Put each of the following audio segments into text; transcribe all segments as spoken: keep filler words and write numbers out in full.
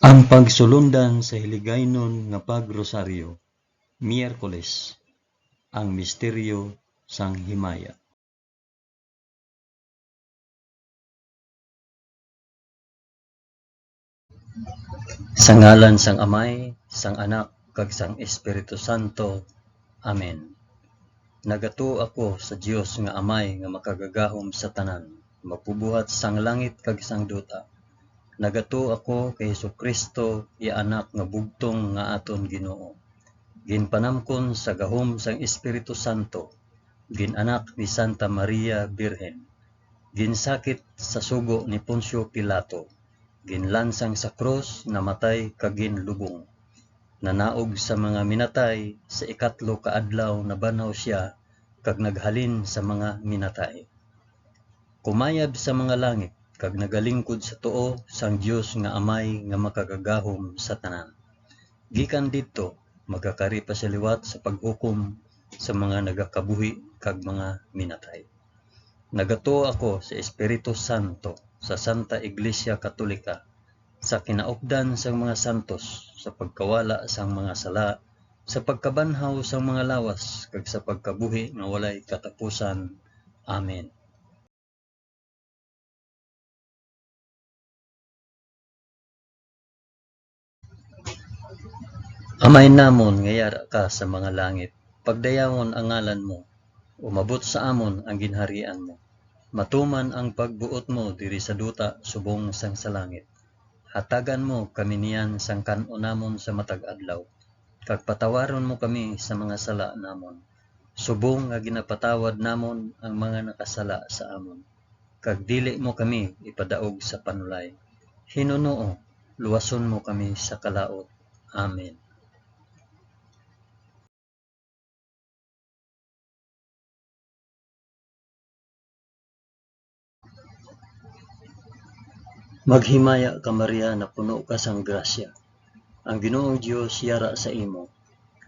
Ang pagsulundan sa Hiligaynon nga Pagrosaryo, Miyerkules, ang misteryo sang himaya. Sa ngalan sang Amay, sang Anak, kag sang Espiritu Santo. Amen. Nagatuo ako sa Dios nga Amay nga makagagahom sa tanan, magbubuhat sang langit kag sang duta. Nagatuo ako kay Jesu-Cristo, iya Anak nga bugtong nga aton Ginoo, ginpanamkon sa gahom sang Espiritu Santo, gin-anak ni Santa Maria Birhen, ginsakit sa sugo ni Poncio Pilato, ginlansang sa krus, namatay kag ginlubong. Nanaog sa mga minatay, sa ikatlo ka adlaw nabanhaw sia kag naghalin sa mga minatay. Kumayab sa mga langit kag nagalingkod sa tuo sang Dios nga Amay nga makagagahom sa tanan. Gikan didto, magakari pa sia liwat sa paghukom sa mga nagakabuhi kag mga minatay. Nagatuo ako sa Espiritu Santo, sa Santa Iglesia Katolika, sa kinaupdan sang mga santos, sa pagkawala sang mga sala, sa pagkabanhaw sang mga lawas, kag sa pagkabuhi nga walay katapusan. Amen. Amay namon nga yara ka sa mga langit, pagdayawon ang ngalan mo, umabot sa amon ang ginharian mo, matuman ang pagbuot mo diri sa duta subong sang sa langit. Hatagan mo kami niyan sang kan-on namon sa matag adlaw, kag patawaron mo kami sa mga sala namon, subong nga ginapatawad namon ang mga nakasala sa amon, kag dili mo kami ipadaog sa panulay. Hinunoo, luwason mo kami sa kalaut. Amen. Maghimaya ka, Maria, napuno ka sang grasya. Ang Ginoong Dios yara sa imo.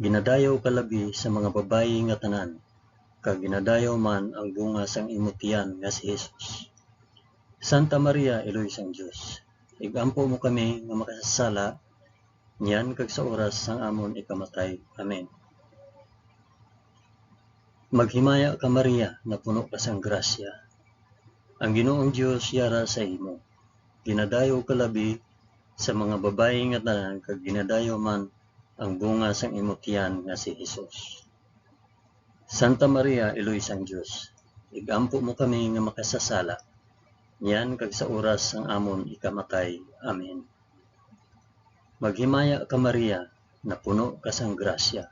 Ginadayaw ka labi sa mga babayi nga tanan, kag ginadayaw man ang bunga sang imo tiyan nga si Jesus. Santa Maria, Iloy sang Dios, ig-ampo mo kami nga makasasala, niyan kag sa oras sang amon ikamatay. Amen. Maghimaya ka, Maria, napuno ka sang grasya. Ang Ginoong Dios yara sa imo. Ginadayaw ka labi sa mga babayi nga tanan, kag ginadayaw man ang bunga sang imo tiyan nga si Jesus. Santa Maria, Iloy sang Dios, ig-ampo mo kami nga makasasala, niyan kag sa oras sang amon ikamatay. Amen. Maghimaya ka, Maria, napuno ka sang grasya.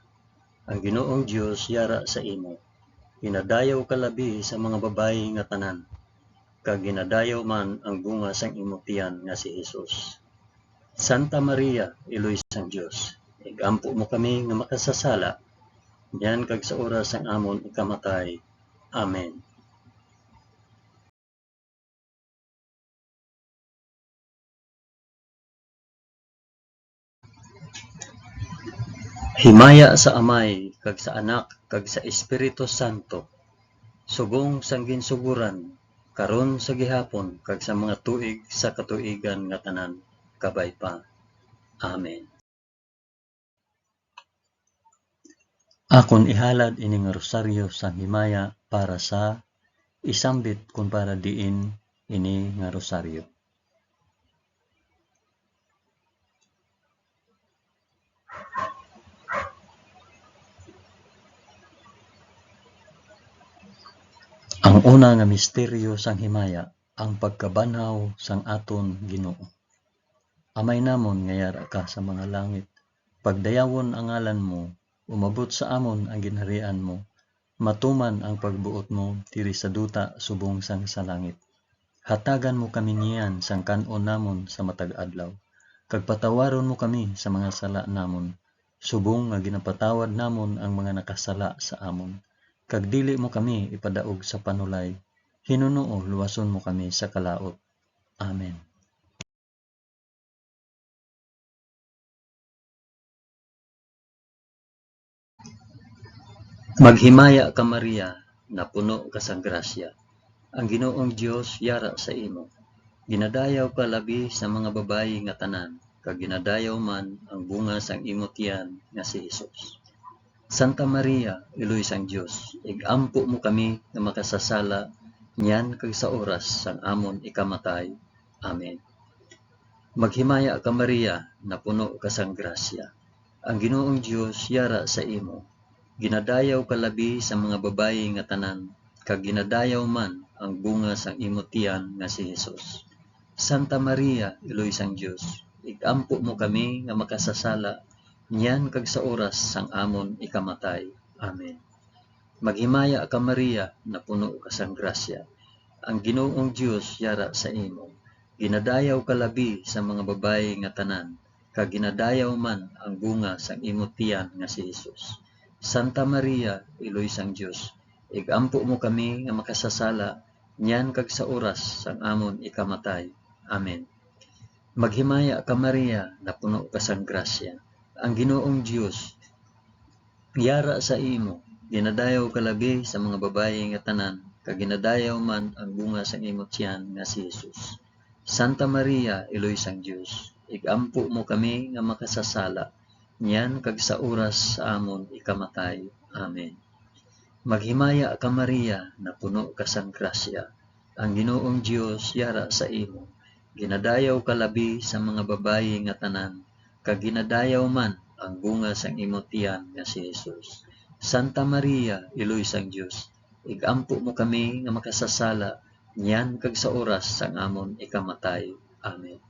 Ang Ginoong Dios yara sa imo. Ginadayaw ka labi sa mga babayi nga tanan, kag ginadayaw man ang bunga sang imo tiyan nga si Jesus. Santa Maria, Iloy sang Dios, ig-ampo mo kami nga makasasala, niyan kag sa oras sang amon ikamatay. Amen. Himaya sa Amay, kag sa Anak, kag sa Espiritu Santo, subong sang ginsugoran, karon, sa gihapon, kag sa mga tuig sa katuigan nga tanan. Kabay pa. Amen. Akon ihalad ini nga rosaryo sang himaya para sa isambit kon para diin ini nga rosaryo. Ang una nga misteryo sang himaya, ang pagkabanhaw sang aton Ginoo. Amay namon nga yara ka sa mga langit, pagdayawon ang ngalan mo, umabot sa amon ang ginharian mo, matuman ang pagbuot mo diri sa duta subong sang sa langit. Hatagan mo kami niyan sang kan-on namon sa matag adlaw, kag patawaron mo kami sa mga sala namon, subong nga ginapatawad namon ang mga nakasala sa amon, kag dili mo kami ipadaog sa panulay. Hinunoo, luwason mo kami sa kalaut. Amen. Maghimaya ka, Maria, napuno ka sang grasya. Ang Ginoong Dios yara sa imo. Ginadayaw ka labi sa mga babayi nga tanan, kag ginadayaw man ang bunga sang imo tiyan nga si Jesus. Santa Maria, Iloy sang Dios, ig-ampo mo kami nga makasasala niyan kag sa oras sang amon ikamatay. Amen. Maghimaya ka, Maria, napuno ka sang grasya. Ang Ginoong Dios yara sa imo. Ginadayaw ka labi sa mga babayi nga tanan, kag ginadayaw man ang bunga sang imo tiyan nga si Jesus. Santa Maria, Iloy sang Dios, ig-ampo mo kami nga makasasala niyan kag sa oras sang amon ikamatay. Amen. Maghimaya ka, Maria, napuno ka sang grasya. Ang Ginoong Dios yara sa imo. Ginadayaw ka labi sa mga babayi nga tanan, kag ginadayaw man ang bunga sang imo tiyan nga si Jesus. Santa Maria, Iloy sang Dios, ig-ampo mo kami nga makasasala niyan kag sa oras sang amon ikamatay. Amen. Maghimaya ka, Maria, napuno ka sang grasya. Ang Ginoong Dios yara sa imo. Ginadayaw ka labi sa mga babayi nga tanan, kag ginadayaw man ang bunga sang imo tiyan nga si Jesus. Santa Maria, Iloy sang Dios, ig-ampo mo kami nga makasasala, niyan kag sa oras sa amon ikamatay. Amen. Maghimaya ka, Maria, napuno ka sang grasya. Ang Ginoong Dios yara sa imo. Ginadayaw ka labi sa mga babayi nga tanan, kag ginadayaw man ang bunga sang imo tiyan nga si Jesus. Santa Maria, Iloy sang Dios, ig-ampo mo kami nga makasasala niyan kag sa oras sang amon ikamatay. Amen.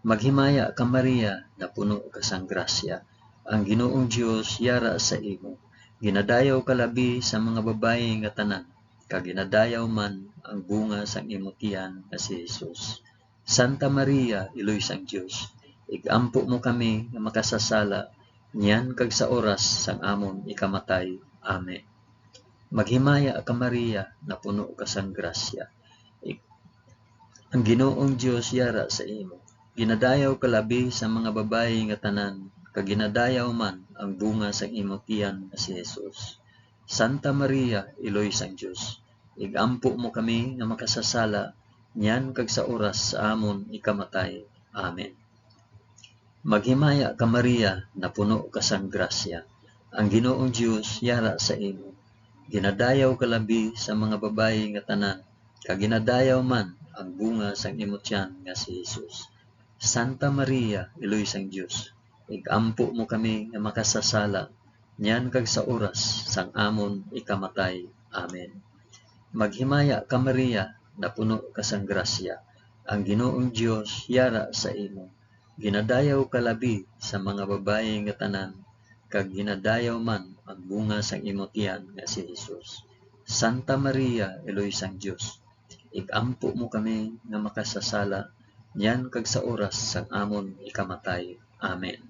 Maghimaya ka, Maria, napuno ka sang grasya. Ang Ginoong Dios yara sa imo. Ginadayaw ka labi sa mga babayi nga tanan, kag ginadayaw man ang bunga sang imo tiyan nga si Jesus. Santa Maria, Iloy sang Dios, ig-ampo mo kami nga makasasala niyan kag sa oras sang amon ikamatay. Amen. Maghimaya ka, Maria, napuno ka sang grasya. Ig-, ang Ginoong Dios yara sa imo. Ginadayaw ka labi sa mga babayi nga tanan, kag ginadayaw man ang bunga sang imo tiyan nga si Jesus. Santa Maria, Iloy sang Dios, ig-ampo mo kami nga makasasala niyan kag sa oras sa amon ikamatay. Amen. Maghimaya ka, Maria, napuno ka sang grasya. Ang Ginoong Dios yara sa imo. Ginadayaw ka labi sa mga babayi nga tanan, kag ginadayaw man ang bunga sang imo tiyan nga si Jesus. Santa Maria, Iloy sang Dios, ig-ampo mo kami nga makasasala niyan kag sa oras sang amon ikamatay. Amen. Maghimaya ka, Maria, napuno ka sang grasya. Ang Ginoong Dios yara sa imo. Ginadayaw ka labi sa mga babayi nga tanan, kag ginadayaw man ang bunga sang imo tiyan nga si Jesus. Santa Maria, Iloy sang Dios, ig-ampo mo kami nga makasasala niyan kag sa oras sang amon ikamatay. Amen.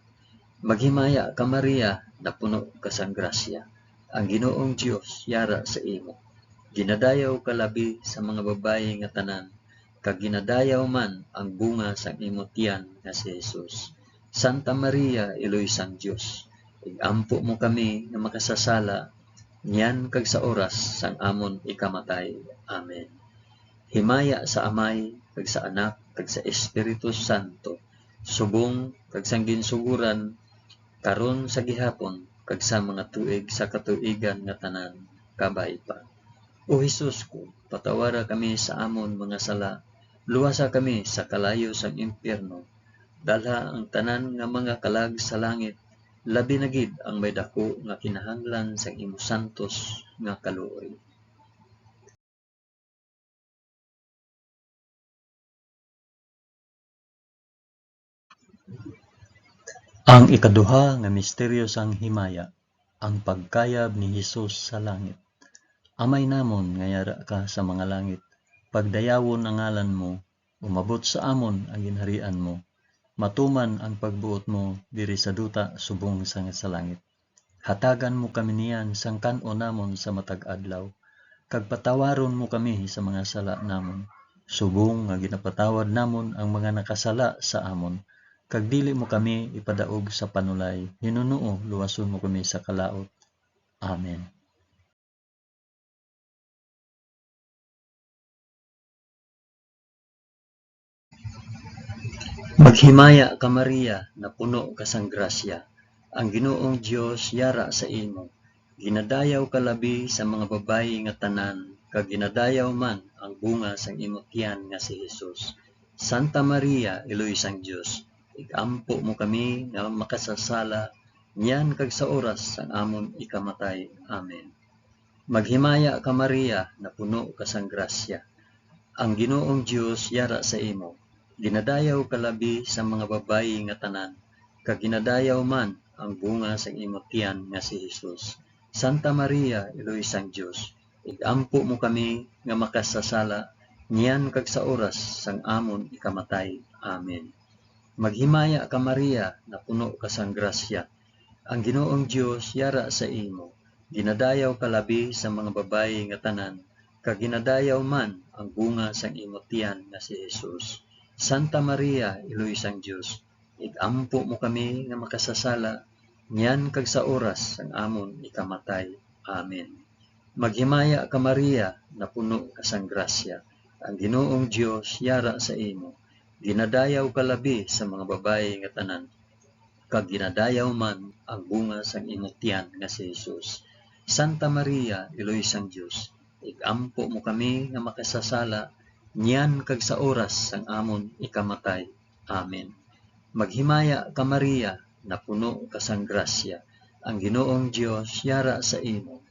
Maghimaya ka, Maria, napuno ka sang grasya. Ang Ginoong Dios yara sa imo. Ginadayaw ka labi sa mga babayi nga tanan, kag ginadayaw man ang bunga sang imo tiyan nga si Jesus. Santa Maria, Iloy sang Dios, ig-ampo mo kami nga makasasala niyan kag sa oras sang amon ikamatay. Amen. Himaya sa Amay, kag sa Anak, kag sa Espiritu Santo, subong kag sang ginsugoran, karon, sa gihapon, kag sa mga tuig sa katuigan nga tanan. Kabay pa. O Jesus ko, patawara kami sa amon mga sala, luwasa kami sa kalayo sang impyerno, dalha ang tanan nga mga kalag sa langit, labi na gid ang may daku nga kinahanglan sang imo santos nga kaluoy. Ang ikaduha nga misteryo sang himaya, ang pagkayab ni Jesus sa langit. Amay namon nga yara ka sa mga langit, pagdayawon ang ngalan mo, umabot sa amon ang ginharian mo, matuman ang pagbuot mo diri sa duta subong sang sa langit. Hatagan mo kami niyan sang kan-on namon sa matag adlaw, kag patawaron mo kami sa mga sala namon, subong nga ginapatawad namon ang mga nakasala sa amon, kag dili mo kami ipadaog sa panulay, hinunoo luwason mo kami sa kalaut. Amen. Maghimaya ka, Maria, napuno ka sang grasya, ang Ginoong Dios yara sa imo. Ginadayaw ka labi sa mga babayi nga tanan, kag ginadayaw man ang bunga sang imo tiyan nga si Jesus. Santa Maria, Iloy sang Dios, ig-ampo mo kami nga makasasala niyan kag sa oras sang amon ikamatay. Amen. Maghimaya ka, Maria, napuno ka sang grasya. Ang Ginoong Dios yara sa imo. Ginadayaw ka labi sa mga babayi nga tanan, kag ginadayaw man ang bunga sang imo tiyan nga si Jesus. Santa Maria, Iloy sang Dios, ig-ampo mo kami nga makasasala niyan kag sa oras sang amon ikamatay. Amen. Maghimaya ka, Maria, napuno ka sang grasya. Ang Ginoong Dios yara sa imo. Ginadayaw ka labi sa mga babayi nga tanan, kag ginadayaw man ang bunga sang imo tiyan nga si Jesus. Santa Maria, Iloy sang Dios, ig-ampo mo kami nga makasasala niyan kag sa oras sang amon ikamatay. Amen. Maghimaya ka, Maria, napuno ka sang grasya. Ang Ginoong Dios yara sa imo. Ginadayaw ka labi sa mga babayi nga tanan, kag ginadayaw man ang bunga sang imo tiyan nga si Jesus. Santa Maria, Iloy sang Dios, ig-ampo mo kami nga makasasala niyan kag sa oras sang amon ikamatay. Amen. Maghimaya ka, Maria, napuno ka sang grasya. Ang Ginoong Dios yara sa imo.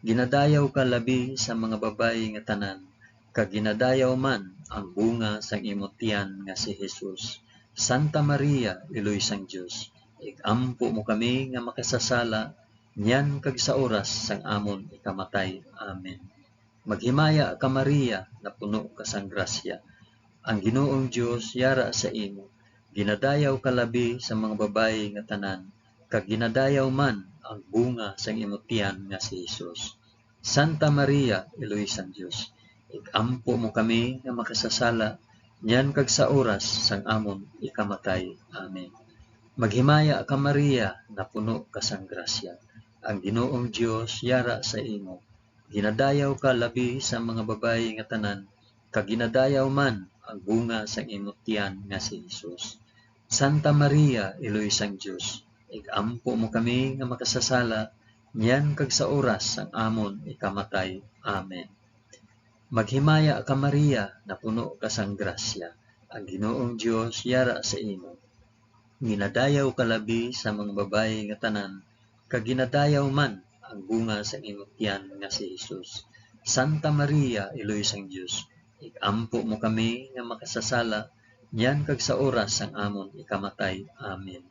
Ginadayaw ka labi sa mga babayi nga tanan, kag ginadayaw man ang bunga sang imo tiyan nga si Jesus. Santa Maria, Iloy sang Dios, ig-ampo mo kami nga makasasala niyan kag sa oras sang amon ikamatay. Amen. Maghimaya ka, Maria, napuno ka sang grasya. Ang Ginoong Dios yara sa imo. Ginadayaw ka labi sa mga babayi nga tanan, kag ginadayaw man ang bunga sang imo tiyan nga si Jesus. Santa Maria, Iloy sang Dios, ig-ampo mo kami nga makasasala niyan kag sa oras sang amon ikamatay. Amen. Maghimaya ka, Maria, napuno ka sang grasya. Ang Ginoong Dios yara sa imo. Ginadayaw ka labi sa mga babayi nga tanan, kag ginadayaw man ang bunga sang imo tiyan nga si Jesus. Santa Maria, Iloy sang Dios, ig-ampo mo kami nga makasasala niyan kag sa oras sang amon ikamatay. Amen. Maghimaya ka, Maria, napuno ka sang grasya. Ang Ginoong Dios yara sa imo. Ginadayaw ka labi sa mga babayi nga tanan, kag ginadayaw man ang bunga sang imo tiyan nga si Jesus. Santa Maria, Iloy sang Dios, ig-ampo mo kami nga makasasala niyan kag sa oras sang amon ikamatay. Amen.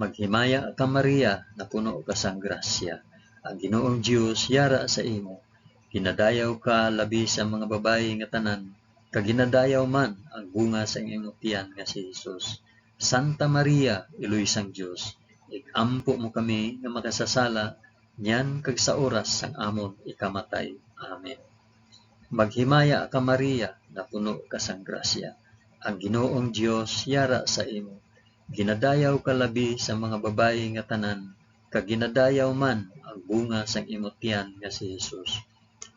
Maghimaya ka, Maria, napuno ka sang grasya. Ang Ginoong Dios yara sa imo. Ginadayaw ka labi sa mga babayi nga tanan, kag ginadayaw man ang bunga sang imo tiyan nga si Jesus. Santa Maria, Iloy sang Dios, ig-ampo mo kami nga makasasala niyan kag sa oras sang amon ikamatay. Amen. Maghimaya ka, Maria, napuno ka sang grasya. Ang Ginoong Dios yara sa imo. Ginadayaw ka labi sa mga babayi nga tanan, kag ginadayaw man ang bunga sang imo tiyan nga si Jesus.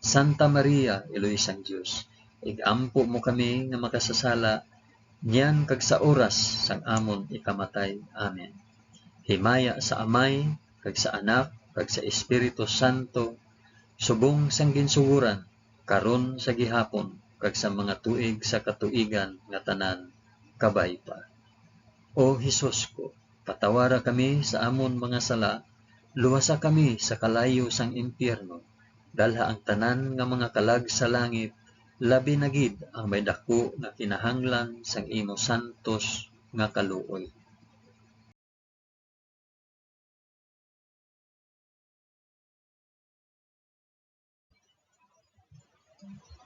Santa Maria, Iloy sang Dios, ig-ampo mo kami nga makasasala niyan kag sa oras sang amon ikamatay. Amen. Himaya sa Amay, kag sa Anak, kag sa Espiritu Santo, subong sang ginsugoran, karon, sa gihapon, kag sa mga tuig sa katuigan nga tanan. Kabay pa. O Jesus ko, patawara kami sa amon mga sala, luwasa kami sa kalayo sang impyerno, dalha ang tanan nga mga kalag sa langit, labi na gid ang may daku nga kinahanglan sang imo santos nga kaluoy.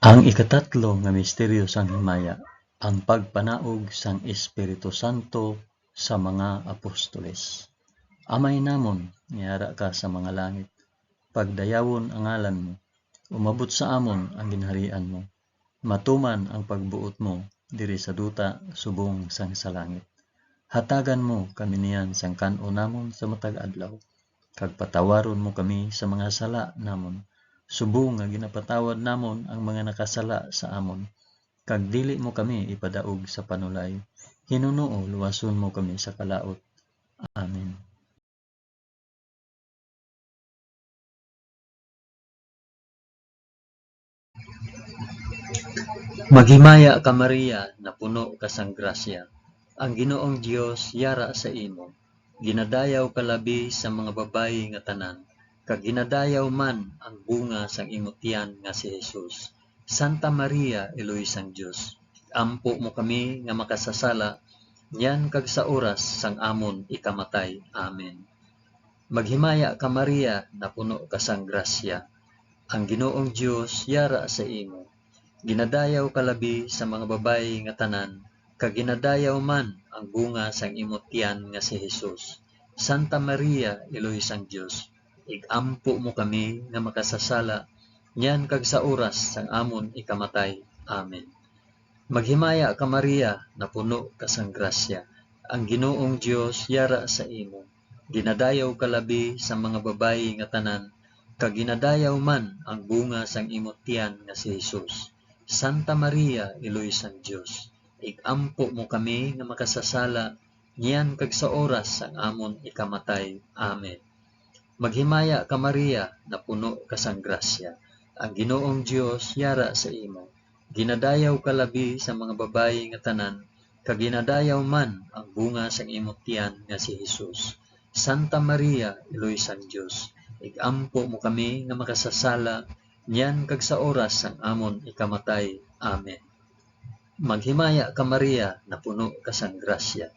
Ang ikatatlo nga misteryo sang himaya, ang pagpanaog sang Espiritu Santo sa mga apostoles. Amay namon nga yara ka sa mga langit, pagdayawon ang ngalan mo, umabot sa amon ang ginharian mo, matuman ang pagbuot mo diri sa duta subong sang sa langit. Hatagan mo kami niyan sang kan-on namon sa matag adlaw, kag patawaron mo kami sa mga sala namon, subong nga ginapatawad namon ang mga nakasala sa amon, kag dili mo kami ipadaog sa panulay, Hinunoo, luwason mo kami sa kalaut. Amen. Maghimaya ka, Maria, napuno ka sang grasya. Ang Ginoong Dios yara sa imo. Ginadayaw ka labi sa mga babayi nga tanan, kag ginadayaw man ang bunga sang imo tiyan nga si Jesus. Santa Maria, Iloy sang Dios, ampo mo kami nga makasasala, niyan kag sa oras sang amon ikamatay. Amen. Maghimaya ka, Maria, napuno ka sang grasya. Ang Ginoong Dios yara sa imo. Ginadayaw ka labi sa mga babayi nga tanan, kag ginadayaw man ang bunga sang imo tiyan nga si Jesus. Santa Maria, Iloy sang Dios, ig-ampo mo kami nga makasasala, niyan kag sa oras sang amon ikamatay. Amen. Maghimaya ka, Maria, napuno ka sang grasya. Ang Ginoong Dios yara sa imo. Ginadayaw ka labi sa mga babayi nga tanan, kag ginadayaw man ang bunga sang imo tiyan nga si Jesus. Santa Maria, Iloy sang Dios, ig-ampo mo kami nga makasasala, niyan kag sa oras sang amon ikamatay. Amen. Maghimaya ka, Maria, napuno ka sang grasya. Ang Ginoong Dios yara sa imo. Ginadayaw ka labi sa mga babayi nga tanan, kag ginadayaw man ang bunga sang imo tiyan nga si Jesus. Santa Maria, Iloy sang Dios, ig-ampo mo kami nga makasasala, niyan kag sa oras sang amon ikamatay. Amen. Maghimaya ka, Maria, napuno ka sang grasya.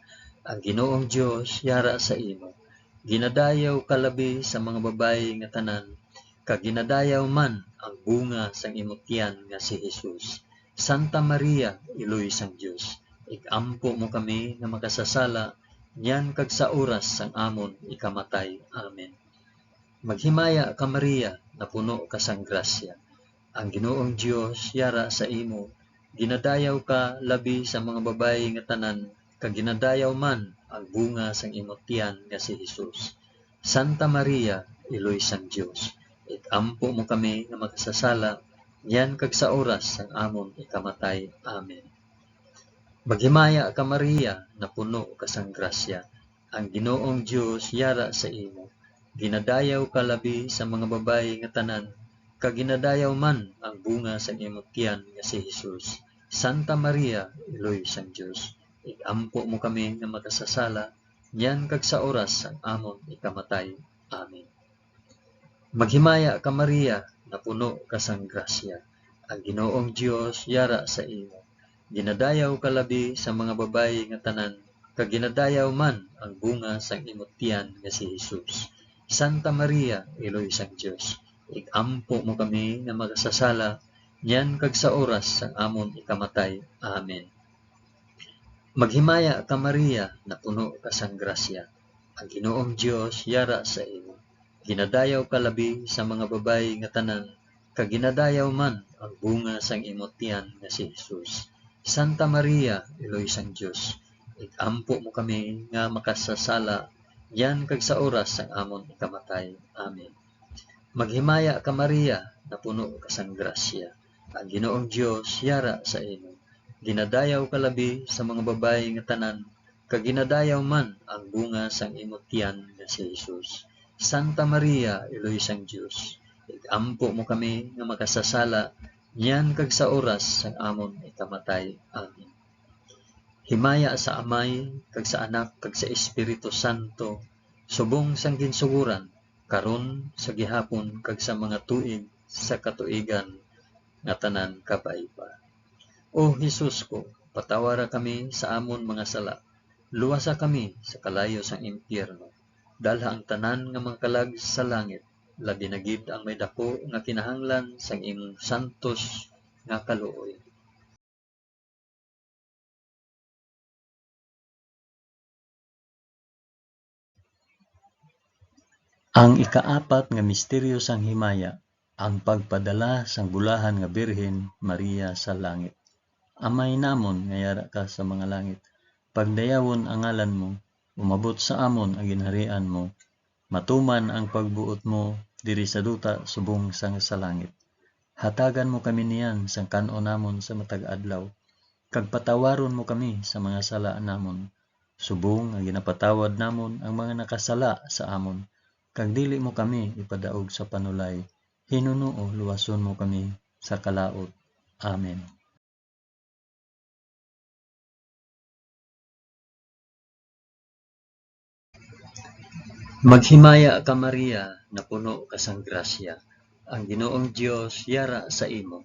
Ang Ginoong Dios yara sa imo. Ginadayaw ka labi sa mga babayi nga tanan, kag ginadayaw man ang bunga sang imo tiyan nga si Jesus. Santa Maria, Iloy sang Dios, ig-ampo mo kami nga makasasala, niyan kag sa oras sang amon ikamatay. Amen. Maghimaya ka, Maria, napuno ka sang grasya. Ang Ginoong Dios yara sa imo. Ginadayaw ka labi sa mga babayi nga tanan, kag ginadayaw man ang bunga sang imo tiyan nga si Jesus. Santa Maria, Iloy sang Dios, ig-ampo mo kami nga makasasala, niyan kag sa oras sang amon ikamatay. Amen. Maghimaya ka, Maria, napuno ka sang grasya. Ang Ginoong Dios yara sa imo. Ginadayaw ka labi sa mga babayi nga tanan, kag ginadayaw man ang bunga sang imo tiyan nga si Jesus. Santa Maria, Iloy sang Dios, ig-ampo mo kami nga makasasala, niyan kag sa oras sang amon ikamatay. Amen. Maghimaya ka, Maria, napuno ka sang grasya. Ang Ginoong Dios yara sa imo. Ginadayaw ka labi sa mga babayi nga tanan, kag ginadayaw man ang bunga sang imo tiyan nga si Jesus. Santa Maria, Iloy sang Dios, ig-ampo mo kami nga makasasala, niyan kag sa oras sang amon ikamatay. Amen. Maghimaya ka, Maria, napuno ka sang grasya. Ang Ginoong Dios yara sa imo. Ginadayaw ka labi sa mga babayi nga tanan, kag ginadayaw man ang bunga sang imo tiyan nga si Jesus. Santa Maria, Iloy sang Dios, ig-ampo mo kami nga makasasala, niyan kag sa oras sang amon ikamatay. Amen. Maghimaya ka, Maria, napuno ka sang grasya. Ang Ginoong Dios yara sa imo. Ginadayaw ka labi sa mga babayi nga tanan, kag ginadayaw man ang bunga sang imo tiyan nga si Jesus. Santa Maria, Iloy sang Dios, ig-ampo mo kami nga makasasala, niyan kag sa oras sang amon ikamatay. Amen. Himaya sa Amay, kag sa Anak, kag sa Espiritu Santo, subong sang ginsugoran, karon, sa gihapon, kag sa mga tuig sa katuigan nga tanan. Kabay pa. O Jesus ko, patawara kami sa amon mga sala, luwasa kami sa kalayo sang impyerno, dalha ang tanan nga mga kalag sa langit, labi na gid ang may daku nga kinahanglan sang imong santos nga kaluoy. Ang ikaapat nga misteryo sang himaya, ang pagpadala sang bulahan nga Birhen Maria sa langit. Amay namon nga yara ka sa mga langit, pagdayawon ang ngalan mo, umabot sa amon ang ginharian mo, matuman ang pagbuot mo diri sa duta subong sang sa langit. Hatagan mo kami niyan sang kan-on namon sa matag adlaw, kag patawaron mo kami sa mga sala namon, subong nga ginapatawad namon ang mga nakasala sa amon, kag dili mo kami ipadaog sa panulay, hinunoo luwason mo kami sa kalaut. Amen. Maghimaya ka, Maria, napuno ka sang grasya. Ang Ginoong Dios yara sa imo.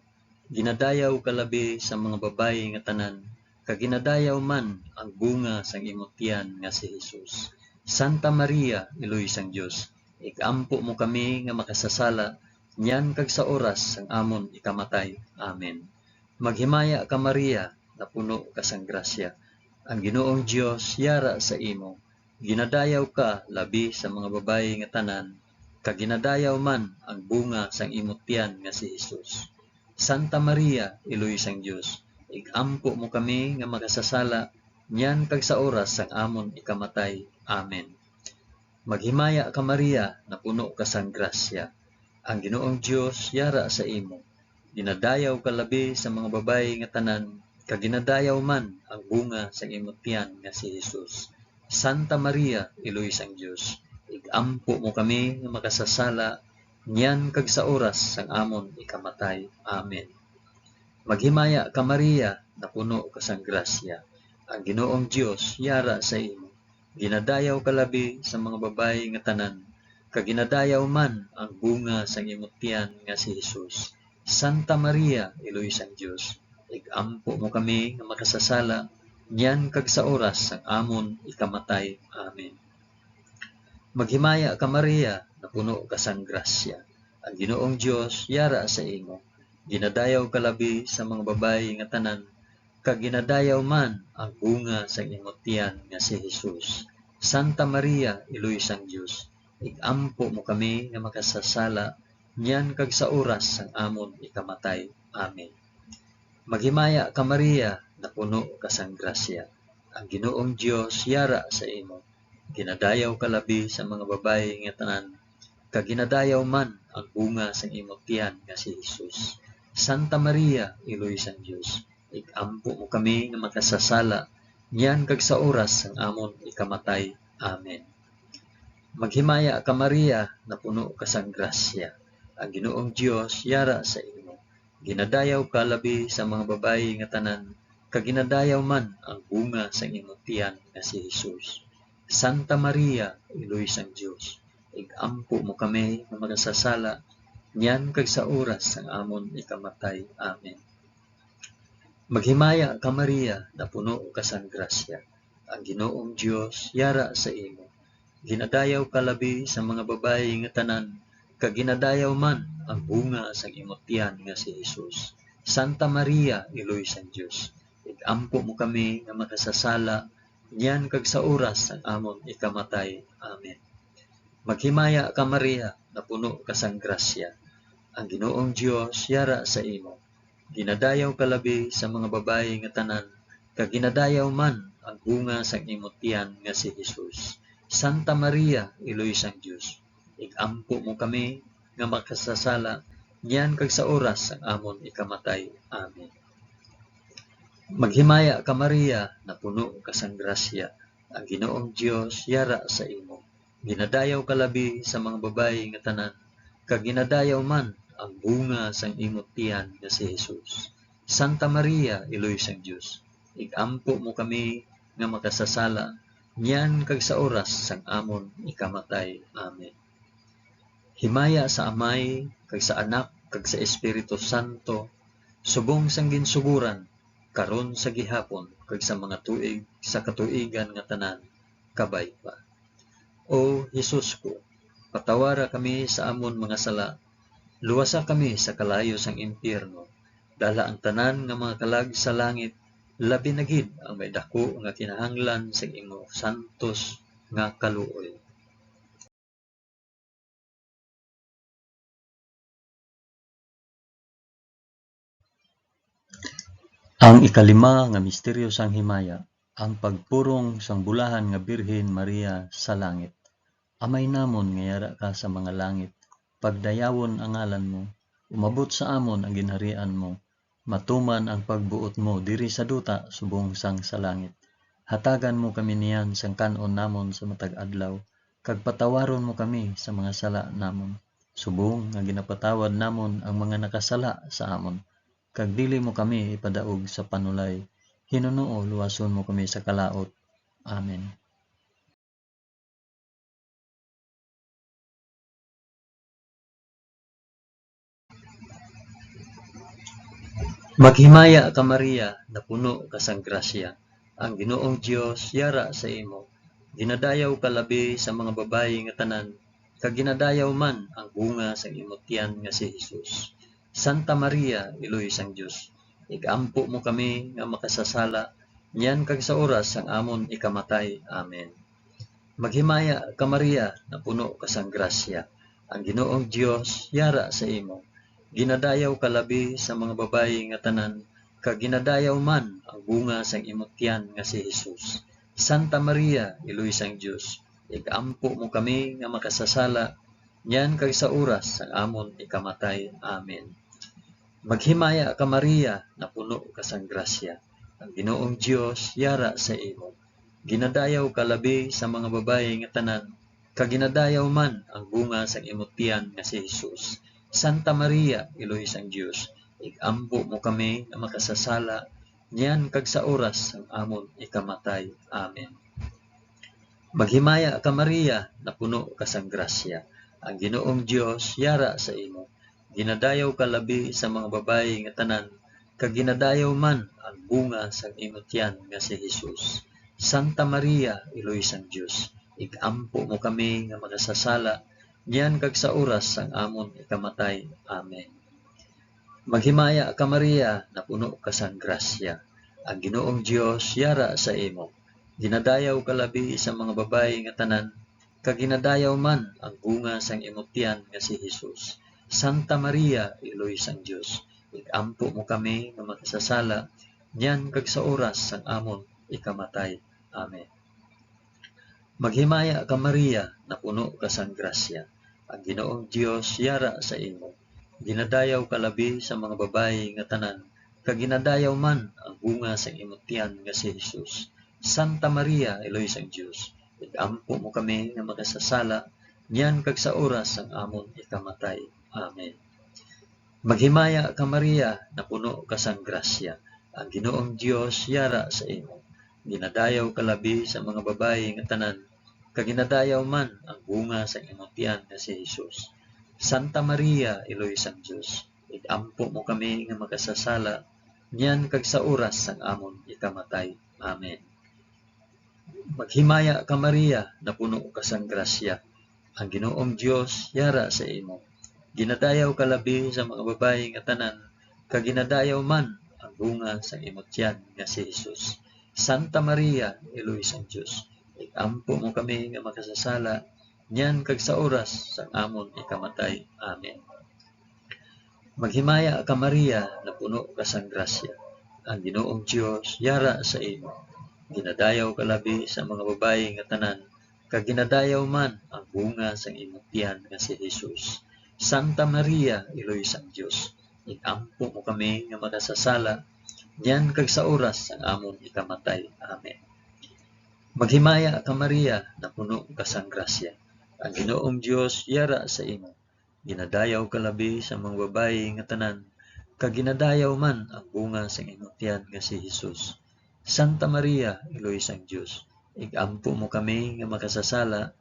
Ginadayaw ka labi sa mga babayi nga tanan, kag ginadayaw man ang bunga sang imo tiyan nga si Jesus. Santa Maria, Iloy sang Dios, ig-ampo mo kami nga makasasala niyan kag sa oras sang amon ikamatay. Amen. Maghimaya ka, Maria, napuno ka sang grasya. Ang Ginoong Dios yara sa imo. Ginadayaw ka labi sa mga babayi nga tanan, kag ginadayaw man ang bunga sang imo tiyan nga si Jesus. Santa Maria, Iloy sang Dios, ig-ampo mo kami nga makasasala niyan kag sa oras sang amon ikamatay. Amen. Maghimaya ka, Maria, napuno ka sang grasya. Ang Ginoong Dios yara sa imo. Ginadayaw ka labi sa mga babayi nga tanan, kag ginadayaw man ang bunga sang imo tiyan nga si Jesus. Santa Maria, Iloy sang Dios, ig-ampo mo kami nga makasasala niyan kag sa oras sang amon ikamatay. Amen. Maghimaya ka, Maria, napuno ka sang grasya. Ang Ginoong Dios yara sa imo. Ginadayaw ka labi sa mga babayi nga tanan, kag ginadayaw man ang bunga sang imo tiyan nga si Jesus. Santa Maria, Iloy sang Dios, ig-ampo mo kami nga makasasala niyan kag sa oras sang amon ikamatay. Amen. Maghimaya ka, Maria, napuno ka sang grasya. Ang Ginoong Dios yara sa imo. Ginadayaw ka labi sa mga babayi nga tanan, kag ginadayaw man ang bunga sang imo tiyan nga si Jesus. Santa Maria, Iloy sang Dios, ig-ampo mo kami nga makasasala niyan kag sa oras sang amon ikamatay. Amen. Maghimaya ka, Maria, napuno ka sang grasya. Ang Ginoong Dios yara sa imo. Ginadayaw ka labi sa mga babayi nga tanan, kag ginadayaw man ang bunga sang imo tiyan nga si Jesus. Santa Maria, Iloy sang Dios, ig-ampo mo kami nga makasasala niyan kag sa oras sang amon ikamatay. Amen. Maghimaya ka, Maria, napuno ka sang grasya. Ang Ginoong Dios yara sa imo. Ginadayaw ka labi sa mga babayi nga tanan, kag ginadayaw man ang bunga sang imo tiyan nga si Jesus. Santa Maria, Iloy sang Dios, ig-ampo mo kami nga makasasala niyan kag sa oras sang amon ikamatay. Amen. Maghimaya ka, Maria, napuno ka sang grasya. Ang Ginoong Dios yara sa imo. Ginadayaw ka labi sa mga babayi nga tanan, kag ginadayaw man ang bunga sang imo tiyan nga si Jesus. Santa Maria, Iloy sang Dios, ig-ampo mo kami nga makasasala niyan kag sa oras sang amon ikamatay. Amen. Maghimaya ka, Maria, napuno ka sang grasya. Ang Ginoong Dios yara sa imo. Ginadayaw ka labi sa mga babayi nga tanan, kag ginadayaw man ang bunga sang imo tiyan nga si Jesus. Santa Maria, Iloy sang Dios, ig-ampo mo kami nga makasasala niyan kag sa oras sang amon ikamatay. Amen. Maghimaya ka, Maria, napuno ka sang grasya, ang Ginoong Dios yara sa imo. Ginadayaw ka labi sa mga babayi nga tanan, kag ginadayaw man ang bunga sang imo tiyan nga si Jesus. Santa Maria, Iloy sang Dios, ig-ampo mo kami nga makasasala niyan kag sa oras sang amon ikamatay. Amen. Himaya sa Amay, kag sa Anak, kag sa Espiritu Santo, subong sang ginsugoran, karon, sa gihapon, kag sa mga tuig sa katuigan nga tanan. Kabay pa. O Jesus ko, patawara kami sa amon mga sala, luwasa kami sa kalayo sang impyerno, dala ang tanan nga mga kalag sa langit, labi na gid ang may daku nga kinahanglan sang imo santos nga kaluoy. Ang ikalima nga misteryo sang himaya, ang pagpurong sang bulahan nga Birhen Maria sa langit. Amay namon nga yara ka sa mga langit, pagdayawon ang ngalan mo, umabot sa amon ang ginharian mo, matuman ang pagbuot mo diri sa duta subong sang sa langit. Hatagan mo kami niyan sang kan-on namon sa matag adlaw, kag patawaron mo kami sa mga sala namon, subong nga ginapatawad namon ang mga nakasala sa amon. Kag dili mo kami ipadaog sa panulay, hinunoo luwason mo kami sa kalaut. Amen. Maghimaya ka, Maria, napuno ka sang grasya. Ang Ginoong Dios yara sa imo. Ginadayaw ka labi sa mga babayi nga tanan, kag ginadayaw man ang bunga sang imo tiyan nga si Jesus. Santa Maria, Iloy sang Dios, ig-ampo mo kami nga makasasala, niyan kag sa oras sang amon ikamatay. Amen. Maghimaya ka, Maria, napuno ka sang grasya. Ang Ginoong Dios yara sa imo. Ginadayaw ka labi sa mga babayi nga tanan, kag ginadayaw man ang bunga sang imo tiyan nga si Jesus. Santa Maria, Iloy sang Dios, ig-ampo mo kami nga makasasala, niyan kag sa oras sang amon ikamatay. Amen. Maghimaya ka, Maria, napuno ka sang grasya. Ang Ginoong Dios yara sa imo. Ginadayaw ka labi sa mga babayi nga tanan, kag ginadayaw man ang bunga sang imo tiyan nga si Jesus. Santa Maria, Iloy sang Dios, ig-ampo mo kami nga makasasala, niyan kag sa oras sang amon ikamatay. Amen. Maghimaya ka, Maria, napuno ka sang grasya. Ang Ginoong Dios yara sa imo. Ginadayaw ka labi sa mga babayi nga tanan, kag ginadayaw man ang bunga sang imo tiyan nga si Jesus. Santa Maria, Iloy sang Dios, ig-ampo mo kami nga makasasala, niyan kag sa oras sang amon ikamatay. Amen. Maghimaya ka, Maria, napuno ka sang grasya. Ang Ginoong Dios yara sa imo. Ginadayaw ka labi sa mga babayi nga tanan, kag ginadayaw man ang bunga sang imo tiyan nga si Jesus. Santa Maria, Iloy sang Dios, ig-ampo mo kami nga makasasala, niyan kag sa oras sang amon ikamatay. Amen. Maghimaya ka, Maria, napuno ka sang grasya. Ang Ginoong Dios yara sa imo. Ginadayaw ka labi sa mga babayi nga tanan, kag ginadayaw man ang bunga sang imo tiyan nga si Jesus. Santa Maria, Iloy sang Dios, ig-ampo mo kami nga makasasala, niyan kag sa oras sang amon ikamatay. Amen. Maghimaya ka, Maria, napuno ka sang grasya. Ang Ginoong Dios yara sa imo. Ginadayaw ka labi sa mga babayi nga tanan, kag ginadayaw man ang bunga sang imo tiyan nga si Jesus. Santa Maria, Iloy sang Dios, ig-ampo mo kami nga makasasala, niyan kag sa oras sang amon ikamatay. Amen. Maghimaya ka, Maria, napuno ka sang grasya. Ang Ginoong Dios yara sa imo. Ginadayaw ka labi sa mga babayi nga tanan, kag ginadayaw man ang bunga sang imo tiyan nga si Jesus. Santa Maria, Iloy sang Dios, ig-ampo mo kami nga makasasala, niyan kag sa oras sang amon ikamatay. Amen. Maghimaya ka, Maria, napuno ka sang grasya. Ang Ginoong Dios yara sa imo. Ginadayaw ka labi sa mga babayi nga tanan, kag ginadayaw man ang bunga sang imo tiyan nga si Jesus. Santa Maria, Iloy sang Dios, ig-ampo mo kami nga makasasala, niyan kag sa oras sang amon ikamatay. Amen. Maghimaya ka, Maria, napuno ka sang grasya. Ang Ginoong Dios yara sa imo. Ginadayaw ka labi sa mga babayi nga tanan, kag ginadayaw man ang bunga sang imong tiyan nga si Jesus. Santa Maria, Iloy sang Dios, ig-ampo mo kami nga makasasala,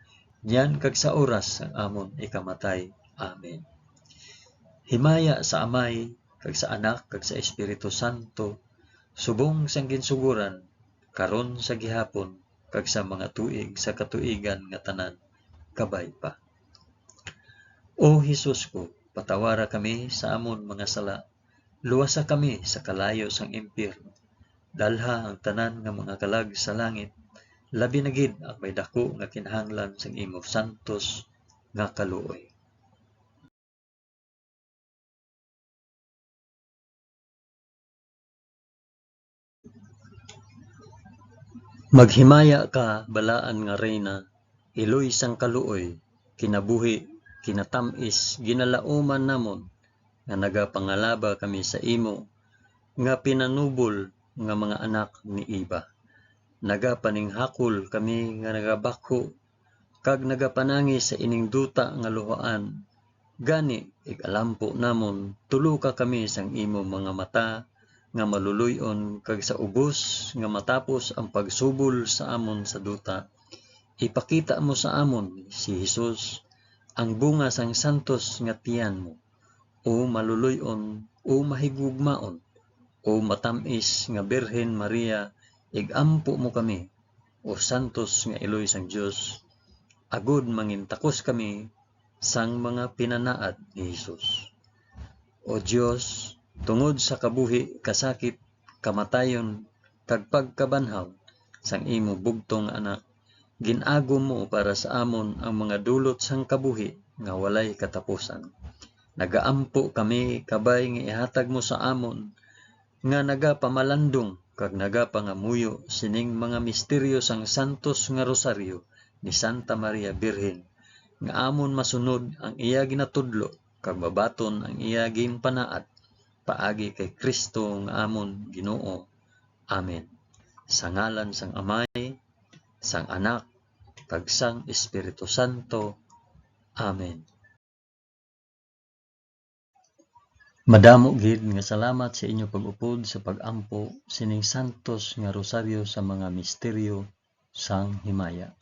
niyan kag sa oras sang amon ikamatay. Amen. Himaya sa Amay, kag sa Anak, kag sa Espiritu Santo, subong sang ginsugoran, karon, sa gihapon, kag sa mga tuig sa katuigan nga tanan. Kabay pa. O Jesus ko, patawara kami sa amon mga sala, luwasa kami sa kalayo sang impyerno, dalha ang tanan nga mga kalag sa langit, labi na gid ang may daku nga kinahanglan sang imo santos nga kaluoy. Maghimaya ka, balaan nga Reyna, iloy sang kaluoy, kinabuhi, kinatam-is, ginalauman namon, nga nagapangalaba kami sa imo, nga pinanubol nga mga anak ni Eva. Nagapaninghakol kami nga nagabakho kag nagapanangi sa ining duta nga luhaan. Gani, ig-alampo namon, tuloka kami sang imo mga mata nga maluloy-on, kag sa ubos nga matapos ang pagsubol sa amon sa duta, ipakita mo sa amon si Jesus, ang bunga sang santos nga tiyan mo, o maluloy-on, o mahigugmaon, o matam-is nga Birhen Maria, ig-ampo mo kami, o santos nga iloy sang Dios, agod mangintakos kami sang mga pinanaad ni Jesus. O Dios, tungod sa kabuhi, kasakit, kamatayon, kag pagkabanhaw sang imo bugtong nga Anak, gin-agom mo para sa amon ang mga dulot sang kabuhi nga walay katapusan. Nagaampo kami kabay nga ihatag mo sa amon nga nagapamalandong kag nagapangamuyo sining mga misteryo sang santos nga rosaryo ni Santa Maria Birhen, nga amon masunod ang iya ginatudlo kag mabaton ang iya ginpanaad, paagi kay Cristo nga amon Ginoo. Amen. Sa ngalan sang Amay, sang Anak, kag sang Espiritu Santo. Amen. Madamo gid nga salamat sa inyo pag-upod sa pag-ampo sining santos nga rosaryo sa mga misteryo sang himaya.